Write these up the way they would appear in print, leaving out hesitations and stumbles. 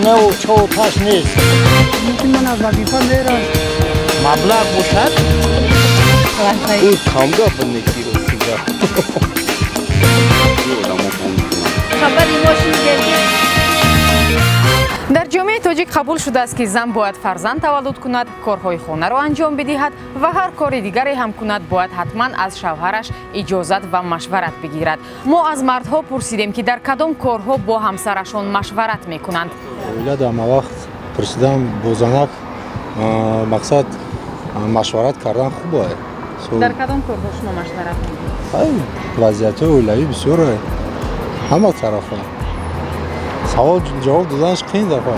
Хонаву чоташ нест. Мумкин ман аз вазифа мерам. Маблағ бошад. Ӯ камгап неки, ростига. Одамо бо мекунанд. Хабари мо шунидем, ки Дар ҷомеаи тоҷик қабул шудааст, ки зан бояд фарзанд таваллуд кунад, корҳои хонаро анҷом бидиҳад ва ҳар кори дигаре ҳам кунад, бояд ҳатман аз шавҳараш иҷозат ва машварат бигирад. Мо аз мардҳо пурсидем, ки дар кадом корҳо бо ҳамсарашон машварат мекунанд. Оила дар ҳама вақт пурсидан бо занак, мақсад, машварат кардан хуб ай. Дар кадом корҳо шумо машварат мекунед? Вазъиятҳои оилавӣ бисёр, ҳама тарафа савол ҷавоб доданаш қиин дафъа.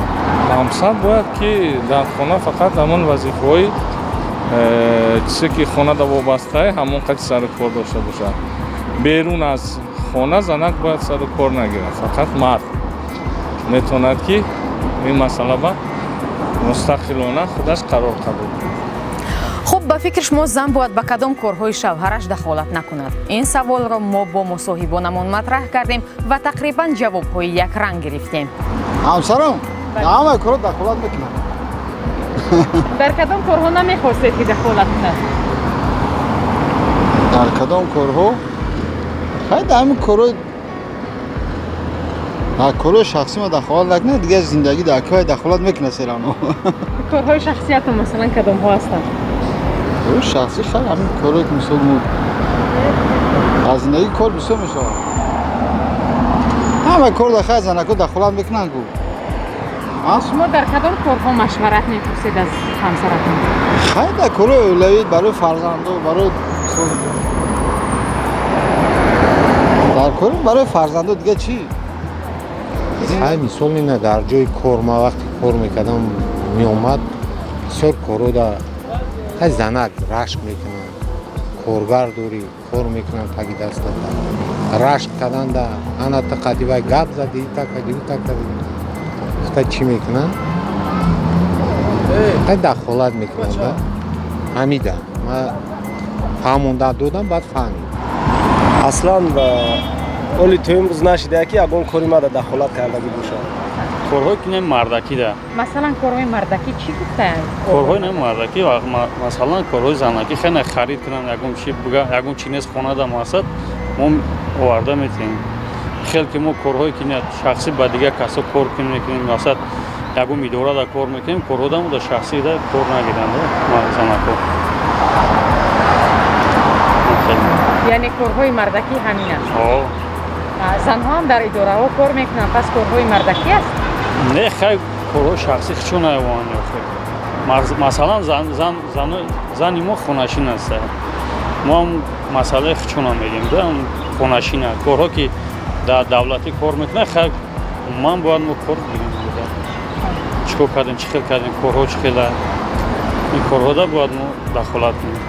Ҳамсар бояд ки дар хона фақат ҳамон вазифаҳои чизе ки хонада вобастае, ҳамон қадри сару кор дошта бошад. Берун аз хона занак бояд сару кор нагирад. Фақат мард метавонад, ки ин масъала ба мустақилона худаш қарор қабул кунад. Хуб, ба фикри шумо, зан бояд ба кадом корҳои шавҳараш дахолат накунад? Ин саволро мо бо мусоҳибонамон матраҳ кардем ва тақрибан ҷавобҳои якранг гирифтем. Ҳамсарам дар ҳамаи корҳо дахолат мекунад. Дар кадом корҳо намехостед, ки дахолат кунад? Дар кадом корҳо? Хай, дар ҳамин корҳои, дар корҳои шахсӣ ма дахолат накунад, дигар зиндагӣ дар кай дахолат мекунад серано. Корҳои шахсиятон масалан кадомҳо ҳастанд? Корҳои шахсӣ, хай, ҳамин корҳое ки, мисол, мо аз зиндагӣ кор бисёр мешавад. Ҳама кор да, хай, занако дахолат мекунанд ку. Шумо дар кадом корҳо машварат мепурсед аз ҳамсаратон? Хай, дар корҳои оилавӣ, барои фарзандо, барои, мисол, дар кори барои фарзандо, дига чӣ? Ай, мисол, ина дар ҷои кор ма вақте кор мекардам, меомад, бисёр корҳо да, хай, занак рашк мекунанд. Коргар дорӣ, кор мекунанд таги дастата, рашк карданда, ана та қади вай гап зади, ита кади, ута кади, гуфта, чӣ мекунанд, хай, дахолат мекунанд да. Ҳамида ма фаҳмонда додам, баъд фаҳмид. Аслан оли то имрӯз нашида, ки ягон кори мада дахолат кардагӣ бошад. Корҳое ки не мардакида. Масалан, корҳои мардакӣ чӣ гуфтаанд? Корҳои не мардакӣ, масалан, корҳои занакӣ, хеле харид кунанд, ягон чи буга, ягон чи нест хонада, мақсад, мо оварда метиҳем. Хел ки мо корҳое ки не шахсӣ ба дигар касо кор кунем, мекунем, мақсад, ягон идорада кор мекунем, корҳода мо да шахсида кор нагиранд занако. Яъне корҳои мардакӣ ҳамин аст? О. Занҳо ҳам дар идораҳо кор мекунанд, пас корҳои мардакӣ аст? Не, хай, корҳои шахсӣ чун айвон. Масалан, зани мо хонашин аст, мо ҳам масъалаи хучуна мегем да, хонашина. Корҳо ки дар давлатӣ кор мекунад, хай, умуман бояд мо кор бигирем, чӣ кор кардем, чӣ хел кардем, корҳо чӣ хела, ин корҳода бояд мо дахолат кунем.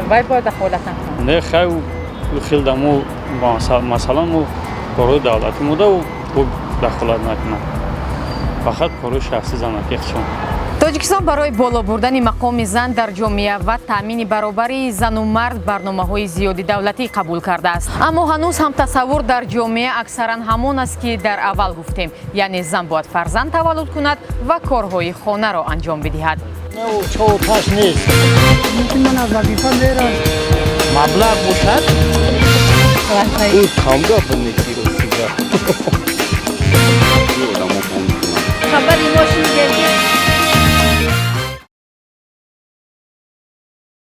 Вай бояд дахолат накунад? Не, хай, хел да мо, масалан, мо корҳои давлатӣ мода ӯ дахолат накунад, фақат корҳои шахсӣ занаки хучон. Тоҷикистон барои боло бурдани мақоми зан дар ҷомеа ва таъмини баробарии зану мард барномаҳои зиёди давлатӣ қабул кардааст, аммо ҳанӯз ҳам тасаввур дар ҷомеа аксаран ҳамон аст, ки дар аввал гуфтем, яъне зан бояд фарзанд таваллуд кунад ва корҳои хонаро анҷом бидиҳад. Чоташ нест. Мумкин ман аз вазифа мерам. Маблағ бошад. Ӯ камгап неки, ростига. Одамо бо мекунанд. Хабари мо шунидем, ки